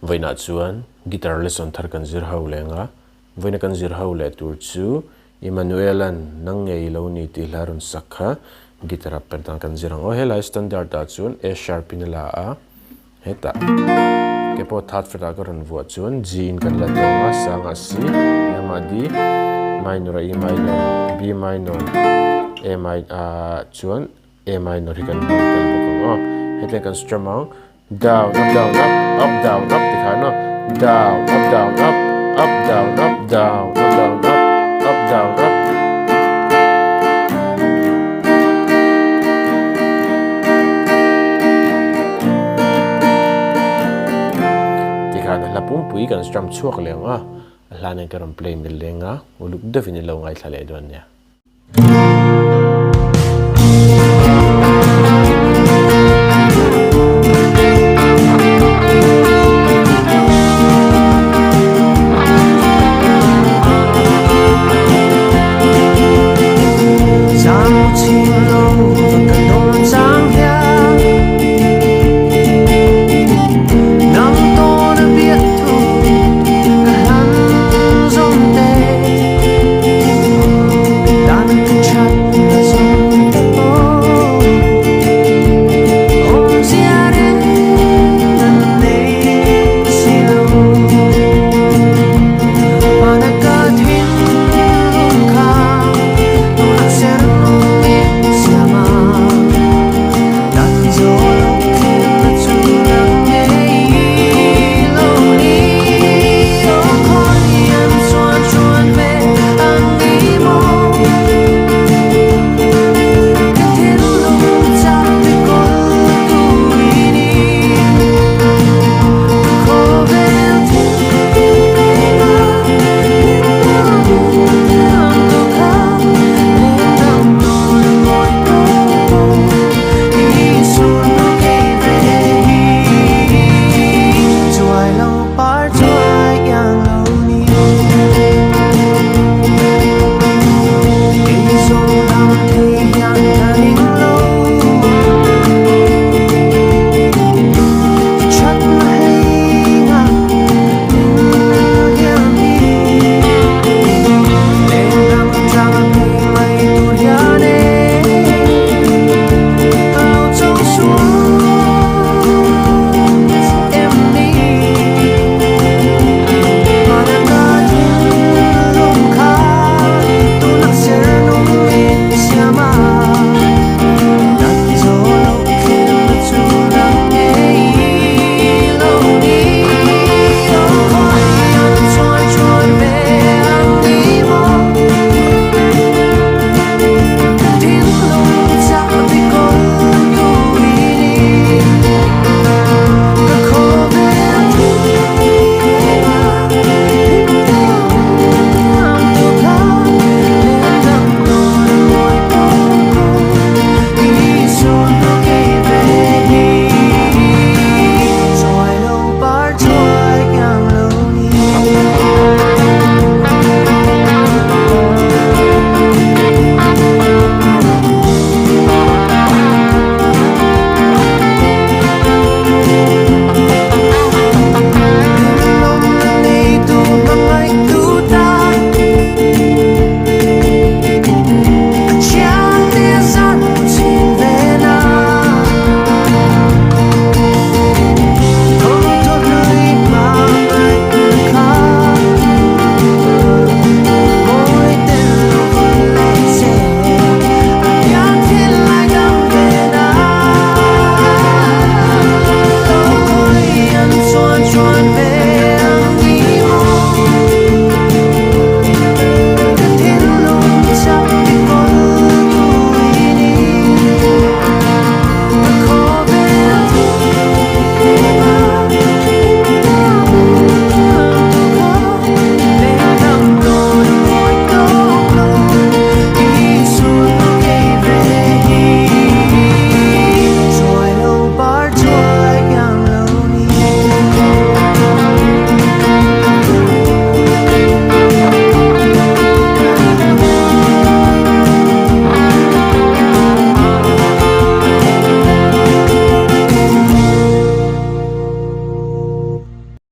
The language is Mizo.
Vawiinah chuan guitar lesson thar kan zir ho leng a, vawiina kan zir ho leh tur chu Emmanuel-a'n nang ngei lo ni tih hla rawn sak kha guitar ah per dan kan zir ang aw. Helai standard ah chuan A sharp in a la a, hetah ke pawh third fret ah ka rawn vuah chuan G in kan la tawng a, sang ah C, lehlamah D minor ah E minor, B minor, A minor ah chuan A minor hi kan hmang tel bawk ang aw. Hetiang kan strum ang, down up down up, up down up ti khan aw, down up down up, up down up, down up down up, up down up. Ti khan a hla pumpui kan strum chhuak leh ang a, a hla nen ka rawn play mil leng a, uluk deuhin i lo ngaithla leh dawn nia.